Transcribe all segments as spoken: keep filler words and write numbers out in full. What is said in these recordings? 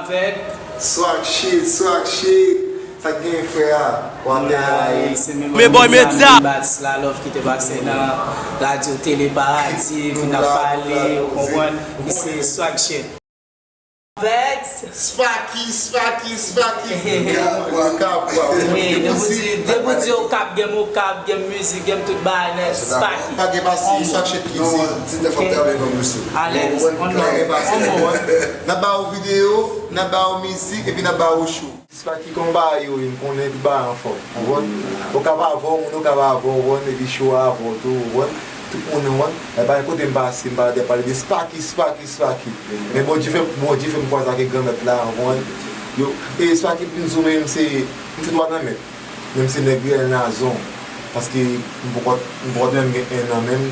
Avèk Swag shit, swag shit. Sa k gen, frè a? Watè a. Men Boy Media. Bats la love ki te pase nan radyo Tele Paradi, vin ap pale, ou konprann? Se swag shit. Avèk Spacky, Spacky, Spacky. Kabwa, kabwa. Wi, depi w di Okap, gen Okap, gen mizik, gen tout bagay nèt, Spacky. Pa gen pase, swag shit ki di. Alèz, on mo. N ap ba w videyo, n ap ba w mizik, epi n ap ba w show. Spacky, kòman bagay yo ye? M konnen tout bagay anfòm, ou konprann? Okap avè w, moun Okap avè w, ou konprann? Epi show a avè w tou, ou konprann? Tout moun, ou konprann? E pa gen kote m pase, m pa pale de Spacky, Spacky, Spacky. Men Bondye fè, Bondye fè m kwaze ak Granmèt la, ou konprann? Yo, e Spacky, pou m di w menm, se, m se twa nan mèt. Men m se nèg Riyèl Nazon, paske m poko, m poko menm gen en an menm,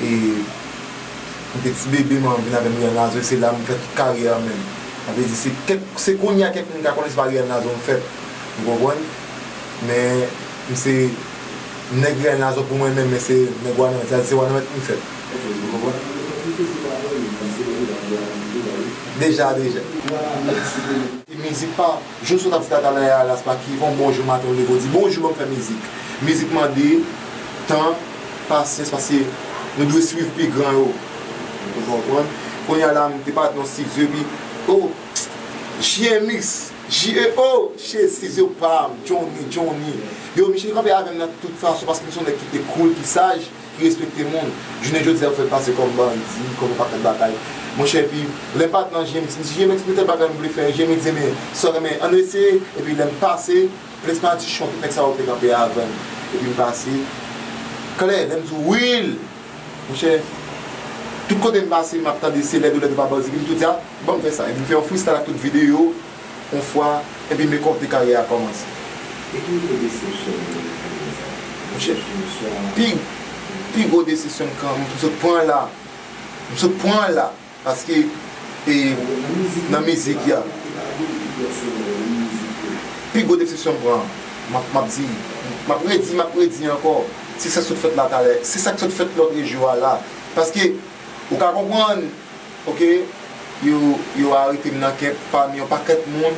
e m te ti bebe, manman vin avè m Riyèl Nazon, e se la m fè tout karyè an menm. Sa vle di, se kèk, se kounye a kèk moun ka konnen se pa Riyèl Nazon m fèt, ou konprann? Men m se nèg Riyèl Nazon pou mwen menm, men se nèg Wanament, sa vle di se Wanament m fèt, ou konprann? Deja, deja. Mizik pa, jodi sot ap di talè a la, Spacky, fè yon bonjou maten, ou leve, ou di, "Bonjou, ban m fè mizik." Mizik mande tan, pasyans, paske nou dwe swiv pi gran yo. Ou konprann? Kounye a la, m te parèt nan estidyo, epi, oh, J M X, J E O, che estidyo pa m, Johnny, Johnny. Yo, misye kanpe avè m nan tout fason, paske m se yon nèg ki te cool, ki saj, ki respekte moun. Jounen jodi a, yo fè l pase kòm bandi, kòm yon pakèt bagay. Monchè, epi lè m pa t nan J M X, m di J M X, gen tèl bagay m vle fè, J M X di, "Men, sa w renmen, ann eseye." Epi lè m pase, Prince Madichon, tout nèg sa yo te kanpe avè m. Epi m pase, klè, lè m di, "Will!" Monchè, tout kote m pase, m ap tande, "Se lèd ou lèd ou pa bandi," epi m tou di, "A, ban m fè sa." Epi m fè yon freestyle ak tout videyo, yon fwa, epi men kòmte karyè a kòmanse. E ki pi gwo desepsyon w te pran nan sa? Monchè, pi, pi gwo desepsyon m pran, m sot pran la. M sot pran la. Paske, e, nan mizik, ya. Pi gwo desepsyon m pran, m ap, m ap di, m ap redi, m ap redi ankò. Se sa k sot fèt la talè, se sa k sot fèt lòt jou a la. Paske, ou ka konprann, oke, yo, yo arete m nan kèk, pami yon pakèt moun.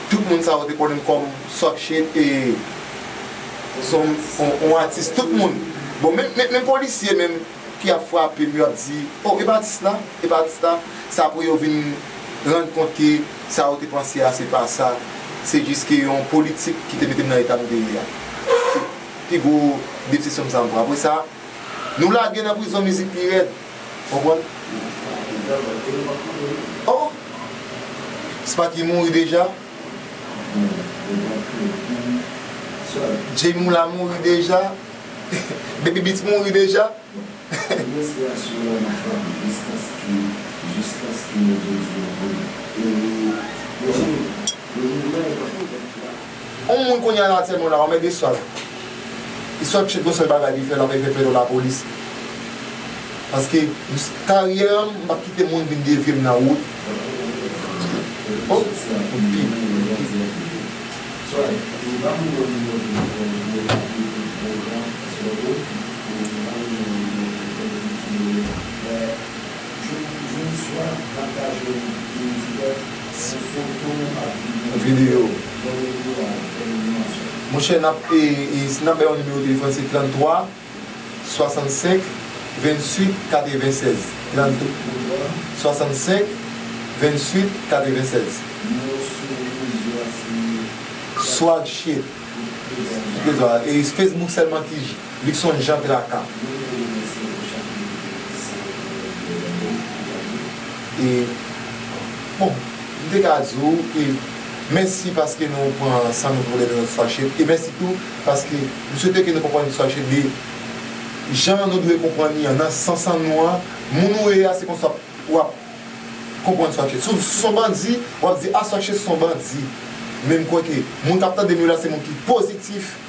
Tout moun sa yo te konnen m kòm Swag Shit, e se yon, yon, yon atis, tout moun. Bon, menm, menm, menm polisye menm ki ap frape m, yo ap di, "Oh, e pa atis la, e pa atis la." Se apre yo vin rann kont ke sa yo te panse a, se pa sa. Se jis ke yon politik ki te mete m nan eta m te ye a. Se pi gwo desepsyon sa m pran. Apre sa, nou lage nan prizon mizik pi rèd. Konprann? Oh! Spacky mouri deja. Jay Moula mouri deja. Baby Beats mouri deja. Yon moun kounye a la, atyèlman la, w ap mèt de swa la. Li sot chèt gon sèl bagay li fè, l ap fè pèdi lapolis. Paske karyè m, m p ap kite moun vin devye m nan wout. Oh, pi, pi. Videyo. Monchè, n ap, e, e, si n ap bay yon nimewo telefòn, se tranntwa swasannsenk venntuit katrevennsèz. Tranntwa swasannsenk venntuit katrevennsèz. Swag shit. E Facebook sèlman ki Luckson Jean Traka. E, bon, m te ka di w, e, mèsi paske nou pran san nou pou lè nou swache. E mèsi tou paske m swete ke nou konprann swache de jan nou dwe konprann li an, nan sans an nou an. Moun ou ye a, se konsa w ap konprann swache. Si w, si w se yon bandi, w ap di, "A, swache se yon bandi." Men m kwè ke moun k ap tande m yo la, se moun ki pozitif.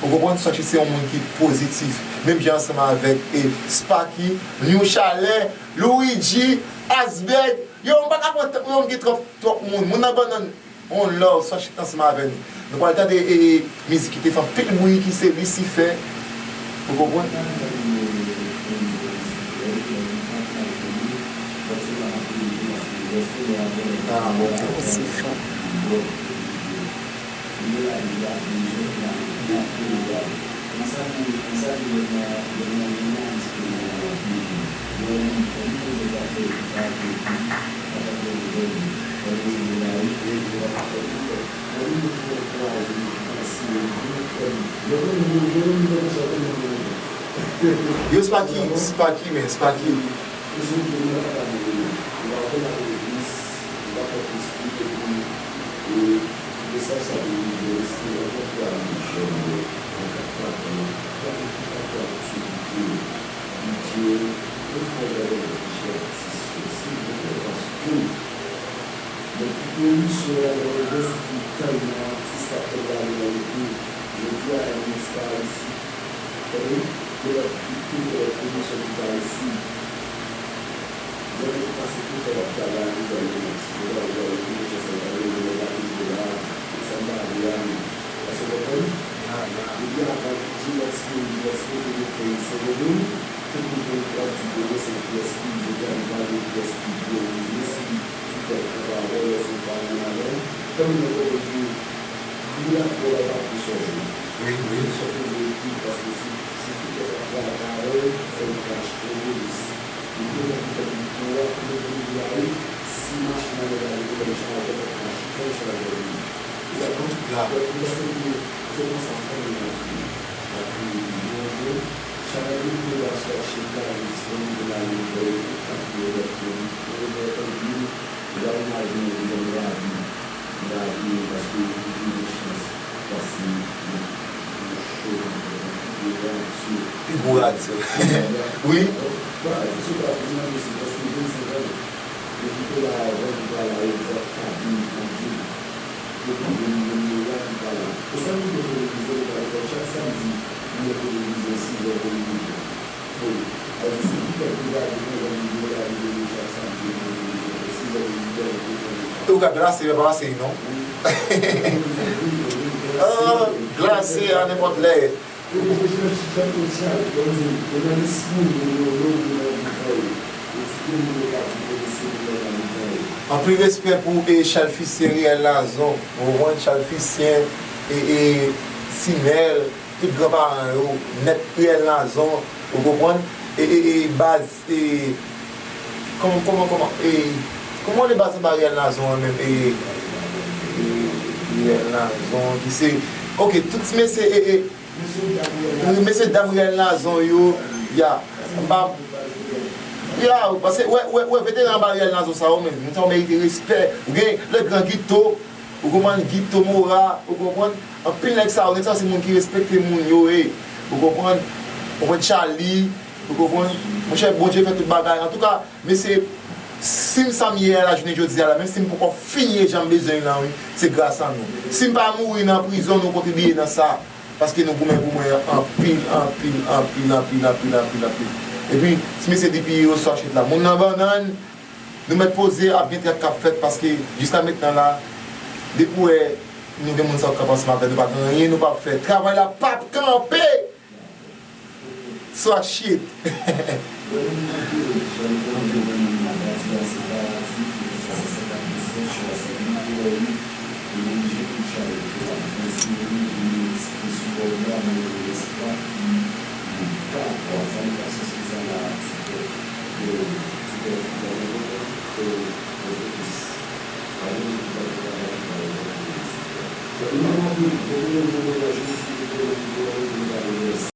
Ou konprann? Swache se yon moun ki pozitif. Menm jan ansanm avèk, e, Spacky, New Chalè, Louidji, Asbèg. Yo, m pa ka pran tan pou yo, m gen twòp, twòp moun. Moun nan bannann, on love, Swache ansanm avè nou. Nou pral tande, e, mizik ki te fè anpil bri, ki se Lisifè. Ou konprann? Ah, bon. Yo, Sparky, Sparky, men Sparky. Mwen kite emisyon an nan envesti tan nan atis la k ap gade nan YouTube. Jodi a, Ernest pa isit. Tande, gen lòt, gen lòt emisyon ki pa isit. Zanmi ki pase tout tan ap travay, zanmi ki pase tout tan ap travay, emisyon sa yo, gen lòt la ki te la, sa m pa vle a, men. Èske w konprann? Depi avan, G S P, G S P te gen peyi Sendomeng. Tout moun konn w ap di ke mwen se P S P, jodi a nou pale de P S P, byen, mwen si ki fè konpa avè w, lè se w pale avè l, fè moun nan konnen ke pri a twò la pa pou sòje. Wi, wi. Sòt pou ekri, paske si, si ki fè konpa avè w, fè yon kach pou polis. Li te nan ki fè pou w ap pou polis la, wi, si machin avè l la, li te fè yon chajè, fè yon chajè, wi. Ou konprann? Donk, mwen panse ke se konsa fanmi an ap viv. L ap viv yon jou, chak jou pou l aswè chita, li disponib pou l ale vè l, pou l kapab lòt moun. Mwen, mwen, anpil, lè w imajine w gen yon lavi, yon lavi, paske ou gen yon chans pase yon, yon cho nan tèt ou, pi gwo radyo. Pi gwo radyo. Wi. Vwala, se sa w ap di nan mesye, paske vennsenk ane. Depi ke la avan, li pa la, yo di ap kabin, an di. Depi de milyon dola ki pa la. E sa nou te televize, nou pral fè chak samdi, nou te televize sizè televizyon. Bon, sa vle di se ki fè ki gade nou jan milyon dola nou te gen chak samdi, nou te televize sizè televizyon, nou te fè nou. Ou ka glase, men pa pase, non? Wi. Ah, glase a nenpòt lè. Anpil respè pou, e, Chalfisyen Riyèl Nazon, ou konprann, Chalfisyen, e, e, Sinèl, tout granparan yo, nèt Riyèl Nazon, ou konprann, e, e, e, baz, e, kòman, kòman, kòman, e, kòman rele baz anba Riyèl Nazon an menm, e, e, Riyèl Nazon, ki se, ok, tout ti mesye, e, e, Mesye dam Riyèl Nazon yo, ya. M pa, ya, paske, wè, wè, wè, veteran anba Riyèl Nazon sa yo menm, moun sa yo merite respè. Ou gen le gran Guito, ou konprann, Guito Mora, ou konprann? Anpil nèg sa yo, nèg sa yo se moun ki respekte moun yo ye. Ou konprann? Ou konprann Charlie, ou konprann? Monchè, Bondye fè tout bagay. Antouka, mesye, si m sa m ye a lajounen jodi a la, menm si m poko fini jan m bezwen l lan, wi, se gras a nou. Si m pa mouri nan prizon, nou kontribiye nan sa. Paske nou goumen pou mwen anpil, anpil, anpil, anpil, anpil, anpil, anpil. Epi, ti mesye depi yo sou achèt la, moun nan bannann, nou mèt poze, ap gen trèt k ap fèt, paske jiska mentnan la, depi w wè nou gen moun sa yo k ap ansanm avè nou, pa gen anyen nou p ap fè. Travay la p ap kanpe! Swag shit!